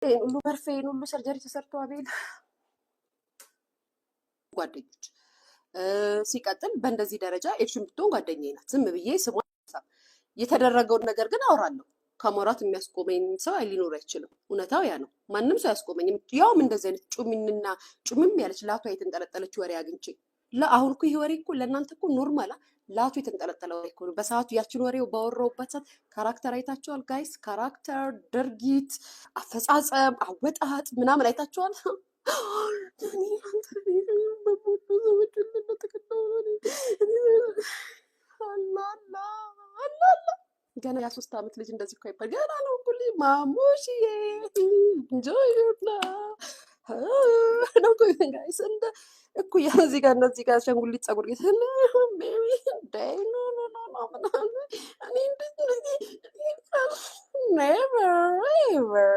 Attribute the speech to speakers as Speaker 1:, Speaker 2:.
Speaker 1: ይሄን ሁሉ መርፌ፣ ይሄን ሁሉ surgery ተሰርቶ አቤል ጓደኞች ሲቀጥል በእንደዚህ ደረጃ ኤልሹን ብትሆን ጓደኛዬ ናት። ዝም ብዬ ስሟ የተደረገውን ነገር ግን አወራለሁ። ከማውራት የሚያስቆመኝ ሰው ሊኖር አይችልም። እውነታው ያ ነው። ማንም ሰው አያስቆመኝም። ያውም እንደዚህ አይነት ጩሚንና ጩምም ያለች ላቷ የተንጠለጠለች ወሬ አግኝቼ አሁን እኮ ይሄ ወሬ እኮ ለእናንተ እኮ normal ላቱ የተንጠለጠለ ወሬ እኮ ነው። በሰዓቱ ያችን ወሬው ባወራሁበት ሰዓት character አይታችኋል guys? Character፣ ድርጊት፣ አፈጻጸም፣ አወጣጥ ምናምን አይታችኋል። ገና የ3 ዓመት ልጅ እንደዚህ እኮ አይባል። ገና ነው እኮ ልጅ ማሙሽዬ enjoy ነው እኮ guys። እንደ እኩያ እዚህ ጋር እነዚህ ጋር አሻንጉሊት ፀጉር ጌት no, no, no, no ምናምን እኔ እንደዚህ never ever.